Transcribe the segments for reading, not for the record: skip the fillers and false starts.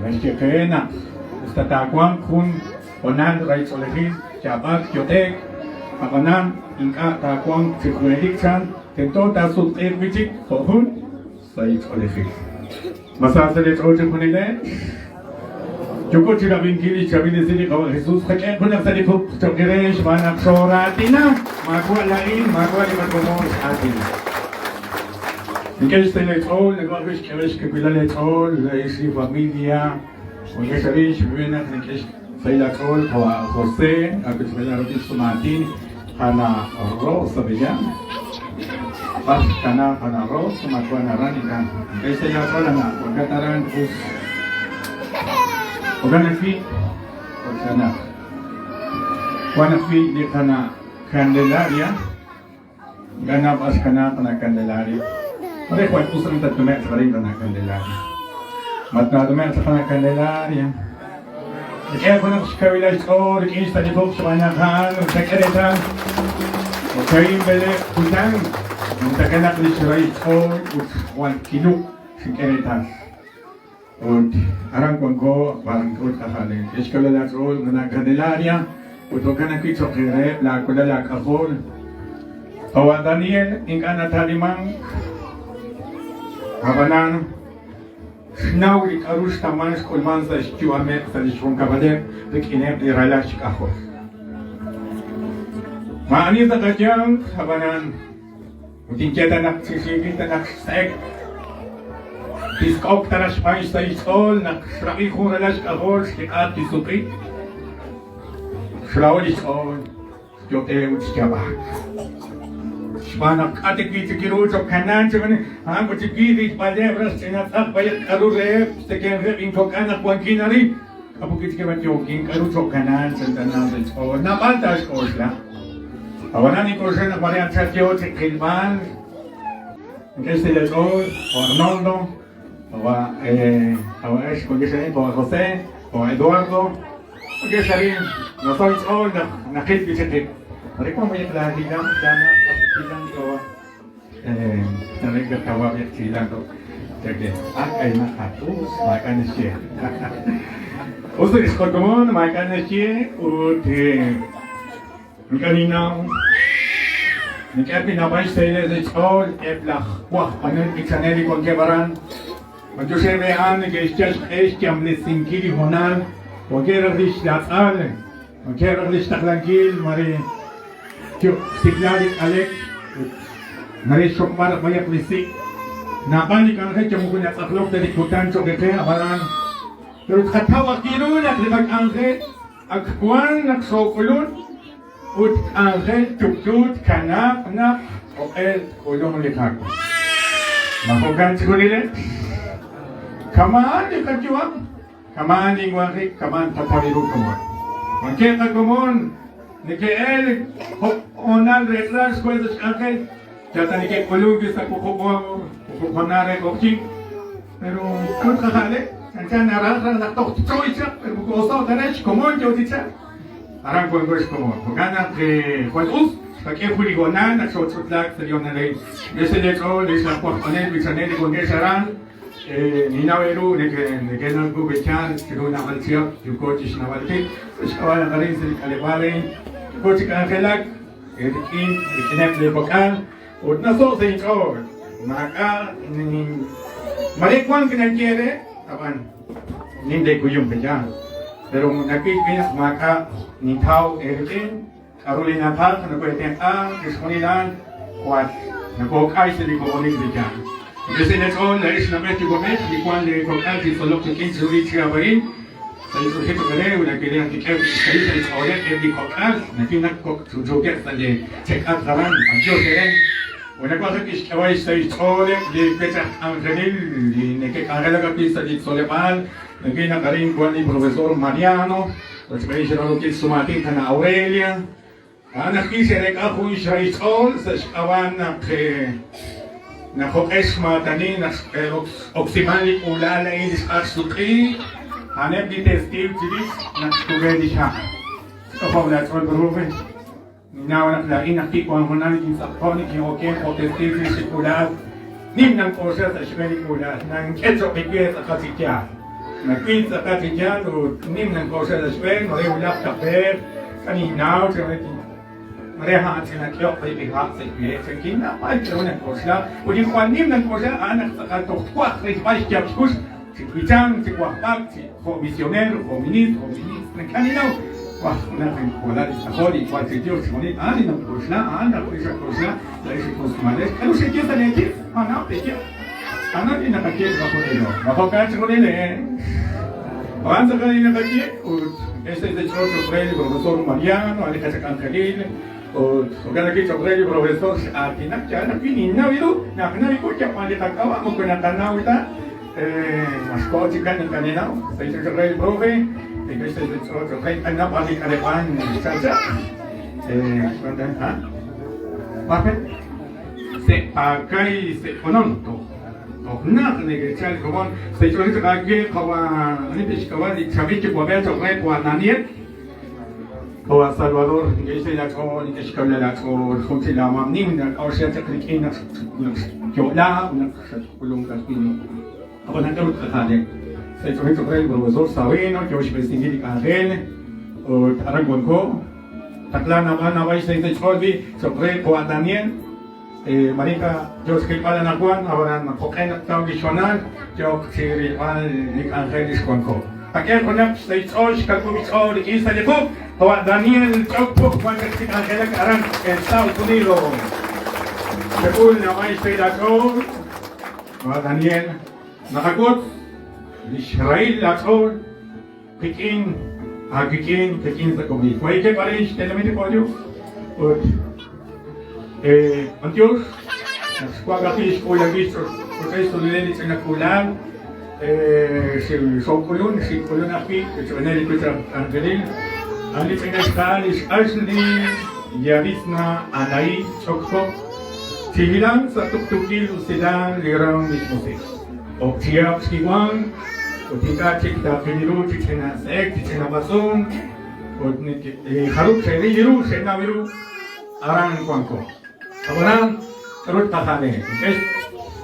Naxye qe naq us ta taawanq jun hoonal rahil ch'oolejil, yaab'ak, yot'e'k, ab'anan ink'a' taawanq chi junelik chan, tento taasutq'iiq wi' chik jo' jun sahil ch'oolejil. Ma sa sa' leech'ool chejunilex? Yooko chi rab'inkil li chaab'il esil li Qawa' Jesus, qak'ehaq junaq sa' li quq' cho'q eere xb'aan naq xooraatina, maawa' laa'in, maawa' li qakomon x'aatina. Nink'e xsahil eech'ool, nawaj wi' xk'eb'al xkawilal eech'ool, laa'ex li familia, wankex arin xb'een naq nink'e xsahil aach'ool qawa' José, aawechb'een rik'in xsum'aatin Qana' Rosa Bellán. B'ar xkana Qana' Rosa, ma wank aran ink'a'. Nink'e xsahil aach'ool ana' wankat aran us. Jo'kan ajwi', jo'kan naq wan ajwi' li Qana' Candelaria. Ink'a' naab'al xkanaaq Qana' Candelaria. Mare jwal us raj tatnume'q chaq arin Qana' Candelaria. Ma tnaanume'q chaq Qana' Candelaria? K'e junaq xkawilal xch'ool rik'in xsa' li quq' xb'aan naq a'an xak'e reetal jo'ka'in b'eleeb' kutan numtajenaq li xrahil xch'ool ut jwal kinuq' xink'e reetal. Ut aran wanko b'ar ut qajal k'e xkawilal aach'ool Qana' Candelaria ut jo'kan ajwi' cho'q reheb' laawalal aak'ajol. Qawa' Daniel ink'a' nata'limank ab'anan Xnaw li k'a'ru xtawman xk'ulman sa' xyu'ameb' sa' lix junkab'aleb' rik'ineb' li ralal xk'ajol. Maa'ani sa' qayanq, ab'anan, ut inye ta naq chi xiikil ta naq xsa'ek, tisk'ok ta raj xb'aan xsahil xch'ool naq xrab'i jun ralal xk'ajol xliq'aat li suq'i, xraho' lix ch'ool. Yot'e ut xyaab'ak. Xb'aan naq k'a' ta wi' chik ru cho'q Kanaan chi a'an ut chik wi' rilb'aleb' raj xch'ina tz'aq b'ayaq k'aru reheb' xtzekemqeb' inkok'al naq wankin arin. K'a' put wi' chik eb' yookin k'aru cho'q Kanaan chanchan sa' xch'ool. Naab'al taaxk'oxla. Ab'anan nink'oxla naq mare anchal yoo chi qilb'al. Ink'a' xsahil aach'ool, jo' Arnoldo, jo' ex, jo' José, jo' Eduardo. Wankex arin, nasaho' inch'ool naq naqil wi' chik qib'. Mare wan b'ayaq laa hilank, laa na' b'ar hilank qawa'. Tarenga qawa' b'ayaq chi hilank Chake, ah k'aynaq at us, maak'a' naxye. Us li xqakomon, maak'a' naxye ut ink'a' ninnaw. Nink'e ajwi' naab'al xsahileb' sa' xch'ool eb' laj waj b'anel b'ichanel li wankeb' aran. B'antiox eb' a'an neke'xyal xq'e xyamlesinkil li hoonal, wankeb' raj lix laatz'al, wankeb' raj lix taqlankil, mare xtikla li k'alek ut mare xxokb'al raj b'ayaq li si'. Naab'al li k'anjel chi moko natz'aqlok ta li kutan cho'q qe, ab'anan pero tqataw ajwi' ru naq li qak'anjel ak wan naq xook'ulun ut k'anjel tub'tu tkanaaq naq jo'q'e tk'ulunq li Qaawa'. Ma jo'kan chixjunileb'? Kama'an li qayu'am, kama'an linwanjik, kama'an tqataw ru komon. Wankeb' qakomon neke'elk jo' hoonal re eq'la xkoheb' sa' xk'anjel, yal ta neke'k'ulunk sa' wuqub' hoonal re q'oqyink. Pero k'a'ut qaja'leb'? Chanchan naraj raj naq toj tchoy chaq, pero moko oso'k ta re xkomon yo chi chalk. Aran wanko xkomon. Jo'kan naq jwal us xqak'e jun li hoonal naq xooch'utlaak sa' li hoonal a'in. Lex leech'ool, lex laj wajb'anel b'ichanel li wankex aran, ninnaw eeru nekenaw wu b'echal chiru naab'al chihab' yooko chi xnawb'al qib' sa' xk'ab'a' naq arin sa' li k'aleb'aal a'in yooko chi k'anjelak rik'in rik'ineb' lee kok'al ut naso' sa' inch'ool. Maak'a' mare wank naye re, ab'an nim leekuyum pe'yaal. Pero nawil wi' naq maak'a' nintaw eerik'in, k'aru li naqaj nokoeetenq'a chixjunil a'an jwal nokook'ay sa' li komonil pe'yaal. Resil eech'ool laa'ex nab'ej yuwa'b'ej li wank leekok'al chi tzolok qik'in chiru li chihab' a'in, sa' li ch'utlej cho'q eere ut nawil naq kik'e xsahil sa' xch'ooleb' eb' li kok'al, nawil naq kok' chunchuukeb' sa' li che'k'atq aran, b'antiox eere. Ut nawaj rik'in xk'eb'al xsahil xch'ooleb' li wech aj k'anjelil li neke'k'anjelak ajwi' sa' li tzoleb'aal. Nawil naq arin wan li profesor Mariano, rochb'een xrarokil xsumaatin qana' Aurelia. A'an ajwi' xe'reek'a jun xrahil xch'ool sa' xk'ab'a' naq naq jo'q'e xmaatani naq oksiman li k'uula'al a'in li xq'ax xsutq'i, a'aneb' li testiiw chirix naq xkub'e li xha'. Xk'ojob' laach'ool, profe. Ninnaw naq laa'in ajwi' wank hoonal nikintz'aqon, nikin'oken jo' testiiw chirix li k'uula'al. Nim nank'oxla sa' xb'een li k'uula'al, nank'e cho'q li we tz'aqal chi yaal. Nawil tz'aqal chi yaal ut nim nank'oxla sa' xb'een, mare wulaj taqe'q, k'a ninnaw chan re mare a'an ch'ina k'ehok rib' li ha' sa' xb'een, chankin naab'al k'aru nank'oxla ut li jwal nim nank'oxla a'an naq tz'aqal toj twaj rilb'al xyaab' xkux chi b'ichank, chi wajb'ak, chi jo' misionero, jo' ministro, jo' ministra, ink'a' ninnaw waj junaq walal ink'ajol, li jwal chi Dios chixjunil, a'an li nank'oxla, a'an ajwi' xak'oxla laa'ex li kosmalex, k'aru xeye sa' leetij? Ma naw teeye? A'an li naqaye chiqajunilo. Ma jo'kan chixjunil eere? A'an tz'aqal li naqaye ut ex sa' ch'ool cho'q re li profesor Mariano, a'an li qachak'anjelil ut jo'kan ajwi' cho'q re li profesor x'aatinak yaal naq wi ninnaw ru naq naw wu yab'an li qak'ab'a' moko naqanaw ta ma xkoho chikan ink'a' ninnaw. Sa' ch'ool cho'q re li profe, ex sa' ch'ool cho'q re ink'a' ninnaw b'ar li k'aleb'aal xchal chaq. B'ar Se'paakay se'ononto. Toj najt neke'chalk komon sa' xch'oolil chaq aawe qawa' ani tixk'ab'a' li chaab'il yuwa'b'ej cho'q re qawa' Daniel, qawa' Salvador, neke'xye laach'ool, neke'xkawla laach'ool, jun chik laamam nim nak'a'uxla chaq rik'in naq xyo'la ut naq xatk'ulunk ajwi'. Ab'anan k'aru tqajal? Sa' xch'oolil cho'q re li profesor Sabino yo xb'eresinkil li k'anjel ut aran wanko. Taqla naab'al naab'al xsahil sa' xch'ool b'i' cho'q re qawa' Daniel. Mare ink'a' yoo xjilb'al anaqwan, ab'anan jo'q'e naq taw li xhoonal yooq chi rilb'al li k'anjel li xwanko'. Qak'e junaq xsahil xch'ool, xkawub' xch'ool rik'in sa' li quq', qawa' Daniel Ch'ok Puj wan chaq chi k'anjelak aran Estados Unidos. Chak'ul naab'al xsahil aach'ool, qawa' Daniel, naqak'ut li xrahil laach'ool qik'in, aawik'in, qik'in sa' komonil. Wankeb' arin xtenamit li Dios ut b'antiox naq xwaj ajwi' xk'uulankil xch'och'el xtzolilel li ch'ina k'uula'al xook'ulun, xink'ulun ajwi' rochb'eeneb' li wech aj k'anjelil. A'an li ch'ina xqa'al li x'Ashley Yarisna Anaí Ch'okpo, chi hilank sa' tuqtuukil usilal li raam lix musiq'. Ok chihab' xkiwank ut ink'a' chik taaqil ru chi ch'ina se'ek, chi ch'ina b'atz'unk ut jarub' xe'ril ru, xe'naw ru, aran wanko. Ab'anan, k'aru tqajal eere?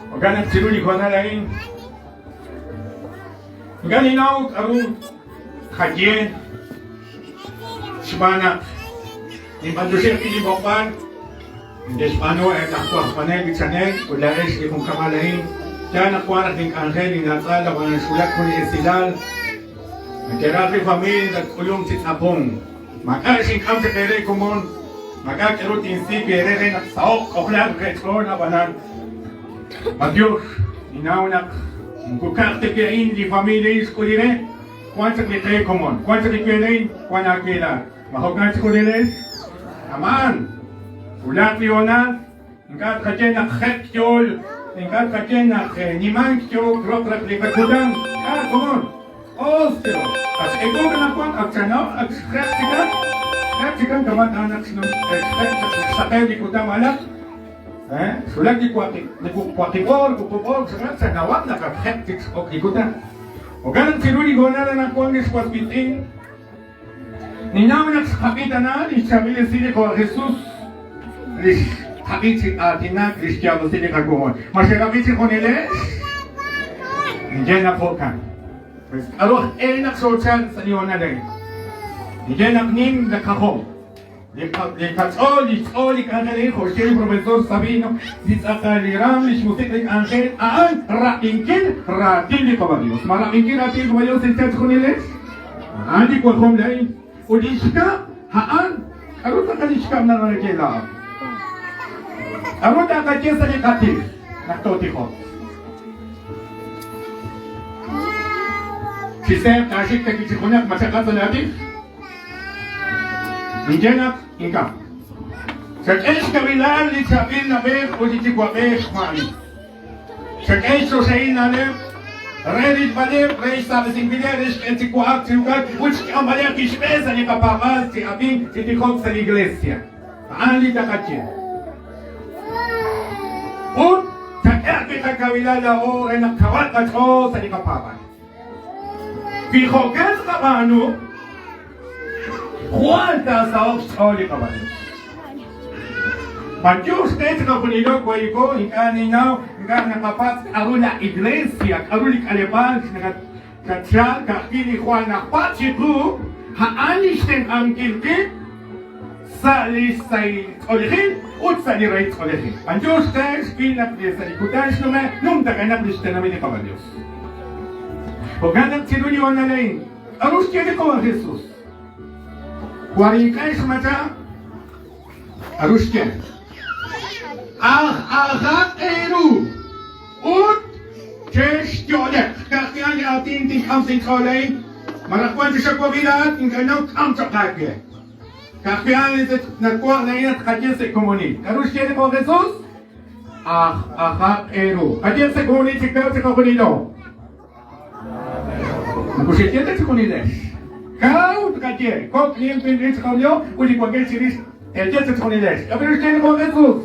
Jo'kan naq chiru li hoonal a'in ink'a' ninnaw k'aru tqaye xb'aan naq ninb'anyoxi ajwi' li b'oqb'al Neke'xb'aanu eb' laj wajb'anel b'ichanel ut laa'ex li junkab'al a'in. Yaal naq wank raj link'anjel linnatz'al ab'anan xwulak jun li esilal. Neke'raj li famiil tatk'ulunq chi tz'apon. Maak'a' xink'am chaq eere komon, maak'a' k'aru tinsi wi' eere re naq saho'q k'ojlaaq eech'ool ab'anan b'antiox ninnaw naq moko ka'aj ta wi' a'in li famiil a'in xk'ul li re, wank chaq li qe komon, wank chaq li we laa'in, wank aawe laa'at. Ma jo'kan chixjunilex? Aman! Wulaq li hoonal, ink'a' tqaye naq jek' yool, ink'a' tqaye naq nimank yook roq raq li qakutan. K'a' komon? Ostero! Ak x'ek'uuk anaqwan, ak chanaw, ak xjek' chikan, xjek' chikan kama' ta naq xjek' chaq xsaqew li kutan b'alaq. Xwulak li waqib' oor, wuqub' oor, xjek' chanawaq naq ak jek' chik x'ok li kutan. Jo'kan naq chiru li hoonal anaqwan li xwas wiitz'in, Ninnaw naq xqab'i tana li xchaab'il esil li Qawa' Jesus, li xqab'i chi aatinak, li xyaab'asi li qakomon. Ma xerab'i chejunilex? Ninye naq jo'kan. Pues k'aru aj e naq xoochalk sa' li hoonal a'in? Ninye naq nim li qajom. Li qach'ool, li xch'ool li k'anjel a'in, jo' xye li profesor Sabino, li tz'aqal li raam, li xmusiq' li k'anjel, a'an rab'inkil raatin li Qawa' Dios. Ma rab'inkil raatin li Qawa' Dios xe'chal chejunilex? A'an li wajom laa'in. Ut li xkab', a'an, k'aru tz'aqal li xkab' naru naye laa'o? K'aru taqaye sa' li qatij naq tootijoq? Chi seeb' taaxik ta wi' chi junaq ma chaq'al sa' laatij? Ninye naq ink'a'. Chak'e xkawilal li chaab'il na'b'ej ut li yuwa'b'ej maa'ani. Chak'e xchoxahil na'leb' re rilb'aleb', re xsaab'esinkileb', re xk'e chi wa'ak, chi uk'ak ut xk'amb'aleb' kixb'e sa' li qapaab'aal chi ab'ink, chi tijok sa' li iglesia. A'an li taqaye. Ut chak'e ajwi' qakawilal laa'o re naq kawaq qach'ool sa' li qapaab'aal. Wi jo'kan tqab'aanu, jwal taasaho'q xch'ool li Qaawa' Yos. B'antiox qe chiqajunilo wayko, ink'a' ninnaw, ink'a' naqapatz' k'aru la iglesia, k'aru li k'aleb'aal. Katchalk ka'ajwi' li jwal najpa' chiqu, a'an li xtenq'ankil qib' sa' li sahil ch'oolejil ut sa' li rahil ch'oolejil. B'antiox qe xwil naq sa' li kutan xnume' numtajenaq li xtenamit li Qaawa' Dios. Jo'kan naq chiru li hoonal a'in, k'aru xye li Qaawa' Jesus? Warinqex macha', k'aru xye? Aj ajaq eeru ut chexyo'leq. Ka'ajwi' li aatin tink'am sa' inch'ool a'in, malaj wan chi xawab'i laa'at ink'a' k'am cho'q aawe. Ka'ajwi' a'an li nawaj laa'in naq tqaye sa' komonil. K'aru xye li Qaawa' Jesus? Aj ajaq eeru. Qaye sa' komonil chi kaw chiqajunilo. Moko xe'xye ta chixjunilex. Kaw tqaye, kok' ninq winq ixq chiqajunilo ut li wankex chirix teeye sa' chixjunilex. K'aru xye li Qaawa' Jesus?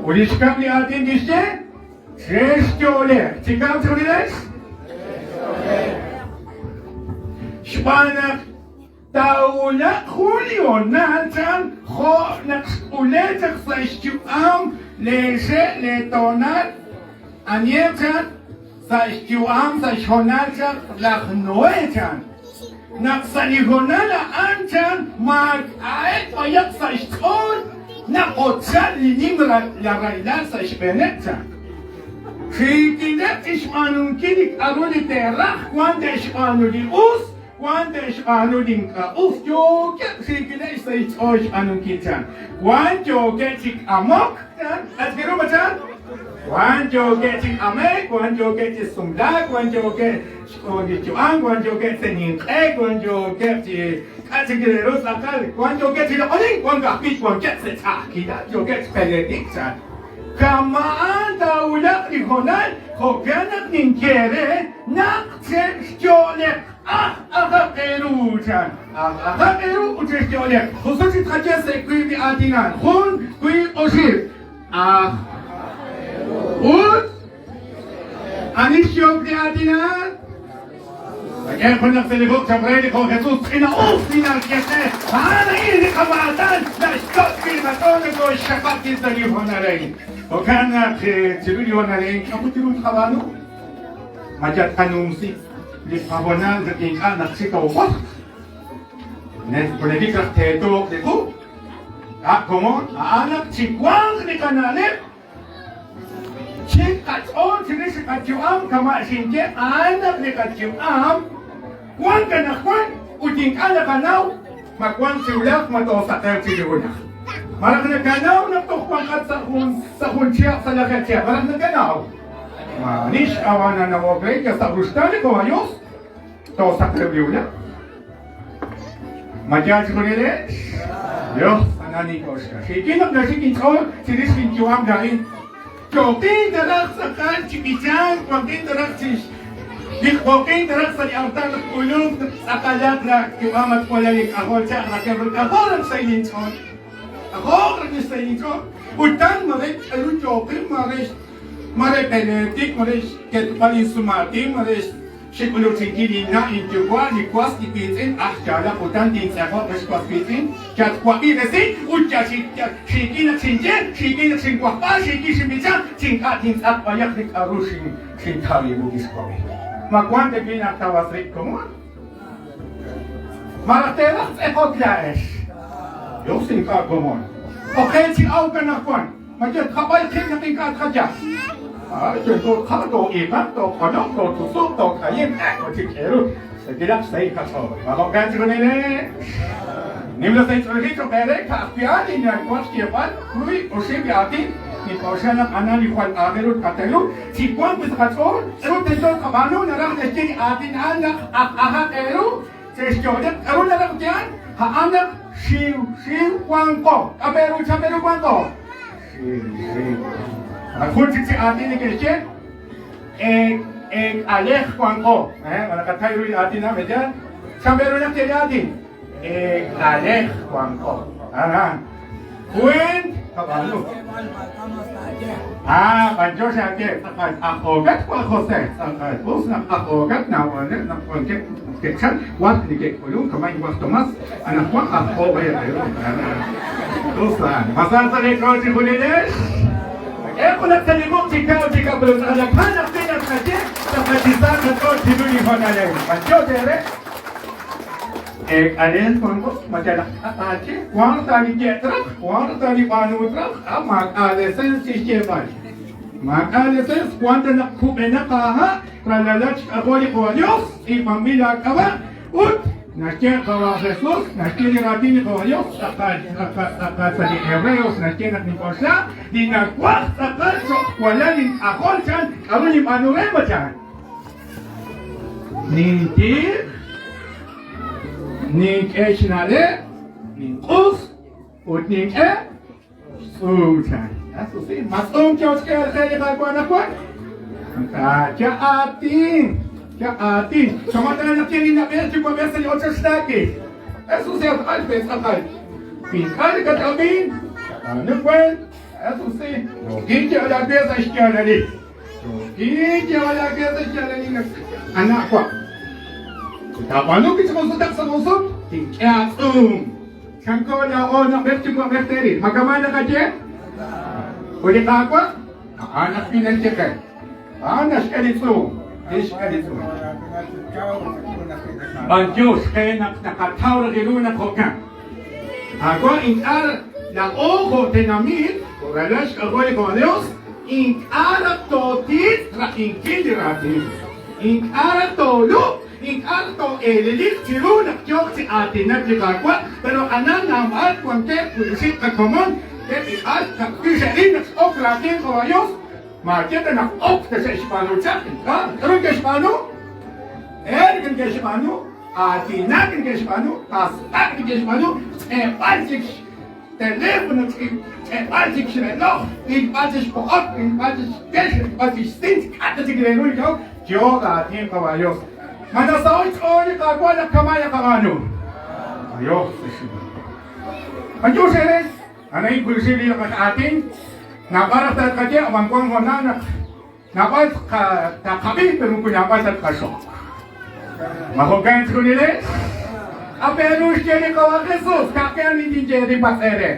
Ut li xkab' li aatin kixye, Chexyo'leq. Chi kaw chixjunilex? Xb'aan naq Taawulaq jun li hoonal chan jo' naq xk'ule' chaq sa' xyu'am leexe' leetoonal, aniheb' chan sa' xyu'am sa' xhoonal chaq laj Noé chan. Naq sa' li hoonal a'an chan maak'a'eb' b'ayaq sa' xch'ool naq otchal li nimla rahilal sa' xb'eeneb' chan. Xiikileb' chi xb'aanunkil li k'aru li te'raj, wan te'xb'aanu li us, Wan te'xb'aanu li ink'a' us, yookeb' xiikileb' xsahil xch'ool xb'aanunkil chan. Wan yookeb' chi k'amok chan, achk'e ru ma chan? Wan yookeb' chi k'ame'k, wan yookeb' chi sumlaak, wan yookeb' xk'oon li yu'am, wan yookeb' sa' ninq'e, wan yookeb' chi k'a' chik re ru tz'aqal, wan yookeb' chi loq'onink, wan ka'ajwi' wankeb' sa' ch'a'ajkilal, yookeb' chi peletik chan. Kama'an taawulaq li hoonal, jo'kan naq ninye eere naq che'xyo'leq. Aj ajaq eeru, chan. Aj ajaq eeru ut che'xyo'leq. Jusu chi tqaye sa' wiib' li aatinal. Jun, wiib', oxib'. Aj ut ani xyok li aatinal? Ak'e junaq sa' li ruq' cho'q re li jo' Jesus, ch'ina-us li naxye qe. A'an a'in li qamaatan naxtoch' wi' qach'ool nokooxxaqab' wi' sa' li hoonal a'in. Jo'kan naq chiru li hoonal a'in k'a'ut chiru tqab'aanu? Ma yal tqanumsi li qahoonal rik'in ink'a' naq xik toowajq? Junelik raj teetooq li qu. A' komon, a'an naq chiwanq li qana'leb' Chik qach'ool chirix li qayu'am kama' xinye a'an naq li qayu'am wank anaqwan ut ink'a' naqanaw ma wank chi wulaj ma toosaqewq chi li wulaj. Malaj nakanaw naq toj wanqat sa' jun sa' jun chihab' sa' lajeeb' chihab' malaj nakanaw. Maani xk'ab'a' nanawok re yal sa' ruxtaan li Qawa' Yos toosaqewq li wulaj. Ma yaal chixjunilex? Dios, anan nink'oxla. Xiikil naq naxik inch'ool chirix linyu'am laa'in. Yookin taraj tz'aqal chi b'ichank, wankin taraj chi liq'oqin taraj sa' li artal naq k'ulunk naq tz'aqalaq laa yu'am at walal ink'ajol chaq rakeb' k'ajo' naq xsahil inch'ool. K'ajo' naq xsahil inch'ool. Ut tan mare k'aru yooqin, mare mare peleetik, mare xketb'al insumaatin, mare Xik'uluchinkil linna' linyuwa', li was, li wiitz'in, aj yaalaq utan tintz'eqoq ex was wiitz'in, yatwab'i resil ut xiikil naq xinye, xiikil naq xinwajb'a, xiikil xinb'icha, chi ink'a' tintz'aq b'ayaq li k'a'ru xintaw ru kixwab'i. Ma wank tab'i' naq tawas rib' komon? Malaj teeraj tz'eqok laa'ex? Dios ink'a' komon. Oqe chi awk anaqwan. Ma yal tqab'ay qib' naq ink'a' tqayal? Tento tqa too'iiqaq, tooq'oloq, tootusuq, took'ayinq, ut chik eeru. Xsakilaq xsahil qach'ool. Ma jo'kan chixjunilex? Nimla sahil ch'oolejil cho'q eere, ka'ajwi' a'an li nawaj xyeeb'al, wiib' oxib' li aatin nink'oxla naq a'an li jwal aajel ru tqataw ru. Chi wank wi' sa' qach'ool, k'aru tento tqab'aanu? Naraj naxye li aatin a'an naq aj'ajaq eeru. Che'xyo'leb' k'aru naraj ut a'an? A'an naq xiw xiw wanqo. K'a' pe ru chan pe ru wanqo? Xiw xiw. Jun chik chi aatin neke'xye eek'alej wanqo. Ma naqataw ru li aatin a'an, yaal? Chan pe ru naq ye li aatin? Eek'alej wanqo. Weent qab'aanu. Ah, b'anyox aawe, tz'aqal aj'ookat Juan José, tz'aqal us naq aj'ookat naab'aleb' naq wankeb' ke'chal waj neke'k'ulunk kama' Juan Tomás, anaqwan aj'oo b'ayaq eeru. Us a'an. Ma sa sa' leech'ool chijunilex? K'e junaq sa' li muq chi kaw chi kaw, pero tz'aqal ak a'an ajwi' naq xqaye. Tz'aqal chi sa qach'ool chiru li hoonal a'in. B'antiox eere. Eek'alel wanko, ma yalaq k'a' aaye, wanq ta li ye' traj, wanq ta li b'aanu traj, a maak'a' lesens chi xyeeb'al. Maak'a' lesens, wank ta naq kub'enaq aaha', ralalat xk'ajol li Qawa' Dios, tz'iib'anb'il aak'ab'a', ut naxye Qawa' Jesus, naxye li raatin li Qawa' Dios, tz'aqal, tz'aqal, tz'aqal sa' li Hebreos naxye naq nink'oxla, li nawaj tz'aqal cho'q walal ink'ajol chan, k'a'ru ninb'aanu re ma chan? Nintij, nink'e xna'leb', ninq'us ut nink'e xtz'uum chan. Ma tz'uum yook xk'eeb'al qe li Qaawa' anaqwan? Ink'a', aatin, aatin. Kama' tana naq ye li na'b'ej yuwa'b'ej sa' li ochoch taak'il. Eso sí, tz'aqal pe tz'aqal. Wi ink'a' nakat'ab'in, xab'aanu weent, eso sí, yookin chi alaawe sa' xyaalalil. Anaqwan, taab'aanu wi' chik jun sutaq sa' jun sut, tink'e aatz'uum. Chanko laa'o na'b'ej yuwa'b'ej teeril. Ma kama' naqaye? Ut li Qaawa', a'an ajwi' naxye qe. A'an naxk'e li tz'uum, tixk'e li tz'uum. B'antiox qe naq naqataw raj ru naq jo'kan. Qaawa' ink'a' laa'o jo' tenamit, jo' ralal xk'ajol li Qawa' Dios, ink'a' raj tootitz'q rab'inkil li raatin. Ink'a' raj toolub'q, ink'a' raj too'eeleliq chiru naq yooq chi aatinak li Qaawa', pero anan naab'al wankeb' wi'xik qakomon, eb' li q'ax ka'ajwi' xe'ril naq x'ok raatin Qawa' Dios, maaye ta naq ok ta xe'xb'aanu chaq, ink'a'. K'aru neke'xb'aanu? Elk neke'xb'aanu. Aatinak neke'xb'aanu, hasb'ak neke'xb'aanu, xch'e'b'al chik xteléfono, xch'e'b'al chik xreloj, rilb'al chik xpo'ok, rilb'al chik xkex, rilb'al chik xsint, k'a' ta chik re ru li k'a'uk, yook aatin Qawa' Yos. Ma nasaho' xch'ool li Qaawa' naq kama' naqab'aanu? Dios, B'antiox eere, a'an wi'xil li loq'laj aatin, naab'al raj taaqaye, ab'an wank hoonal naq Naab'al taqab'i, pero moko naab'al ta tqaxok. Ma jo'kan chixjunilex? Aperu xye li Qawa' Jesus, ka'ajwi' ani tinye tinpatz' eere.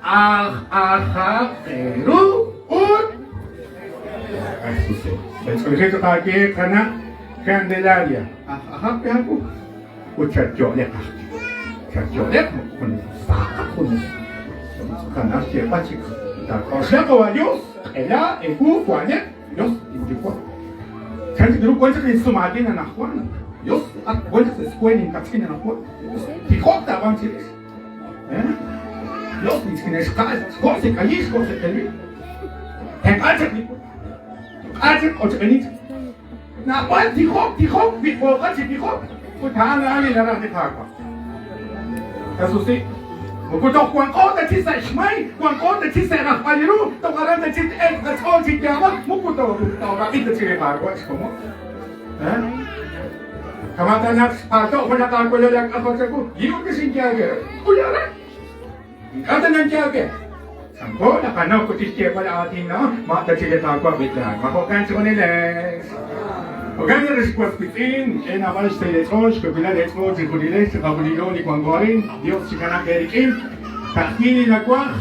Aj ajaq eeru ut Ch'olje qaaye qana' Candelaria. Aj ajaq peaku ut chatyo'leq ajwi'. Chatyo'leq jun saqaq jun qana' xyeeb'al chik. Taak'oxla Qawa' Dios. Q'ela, ewu, wa'leb', Dios, inyuwa'. Chan chik ru wan chaq insumaatin anaqwan. Dios, ak wan chaq sa' escuela inkach'in anaqwan. Dios, tijok taab'an chirix. Eh? Dios, ninch'ine'xqa'al, xko' sa' k'ayil, xko' sa' kelb'il. Tenq'a chaq li Tenq'a chaq ochb'eenik. Naab'al tijok, tijok, wiq'wooqat chi tijok, ut a'an a'an li naraj li Qaawa'. Kasusi, moko toj wanqo ta chi sa' xmay, wanqo ta chi sa' rajb'al ru, toj aran ta chi t-elq qach'ool chi yaab'ak, moko toorab'i ta chi li Qaawa' xkomon. Kama' ta naq xpaalto' junaq aawalal aak'ajol chawu, li ut xinyaage, uy aran. Ink'a' ta nanyaage. Chanko naqanaw ut xyeeb'al aatin na ma ta chi li Qaawa' b'itlaan. Ma jo'kan chixjunilex? Jo'kan naq ex was wiitz'in, k'e naab'al xsahil eech'ool, xkawilal eech'ool chixjunilex, chiqajunilo li wanko arin, Dios chikanaq eerik'in. Ka'ajwi' li nawaj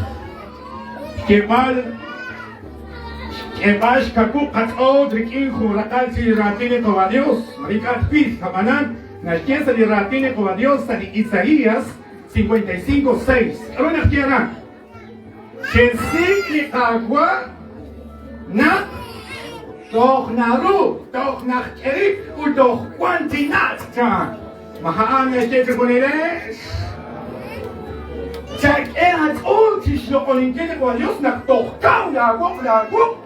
xyeeb'al xk'eeb'al xkawub' qach'ool rik'in jun raqal chi raatin li Qawa' Dios. Ma ink'a' twil, ab'anan naxye sa' li raatin li Qawa' Dios sa' li Isaías 55, 6. K'aru naxye aran? Xesik' li Qaawa' naq toj naru, toj najk'erib' ut toj wan chi nach' chan. Ma a'an naxye chixjunilex? Chak'e aach'ool chi xloq'oninkil li Qaawa' Dios naq toj kaw laawoq laawuq'.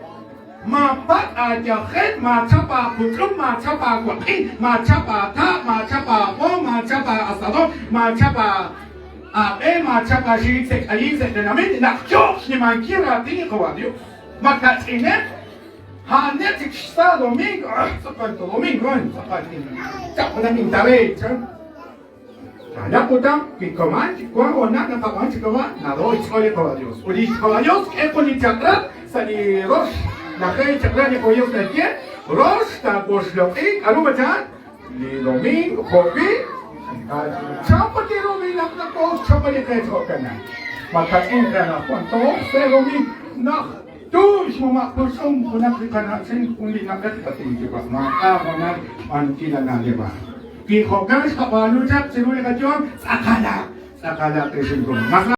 Maapak' aayajel, maachap aaputz'um, maachap aawaq'in, maachap aataab', maachap aab'on, maachap aasadon, maachap aab'e, maachap aaxiik sa' k'ayil sa' tenamit, naq yooq xnimankil raatin li Qawa' Dios. Ma kach'ineb'? A'aneb' chik xsa' domingo, ah, tz'aqal to domingo, ah, tz'aqal chaq junaq intarey, chan. Chalaq utan, wi koman chik wank hoonal naqab'aan chi kama' naro xch'ool li Qawa' Dios. Ut li Qawa' Dios k'e jun li chaq'rab' sa' li rox lajeeb' chaq'rab' li Qawa' Dios naxye, rox taawoxloq'i k'aru machan li domingo jo'wi' champa li domingo naq nakox champa li qeech jo'kanan. Ma kach'in qe anaqwan toj se domingo naq. Tu' xmama' putz'um junaq li qana'chin jun li na'b'ej qatinyuwa' maak'a' hoonal xb'aanunkil a na'leb' a'an. Wi jo'kan xqab'aanu chaq chiru li qayu'am, tz'aqalaq, tz'aqalaq ex inkomon.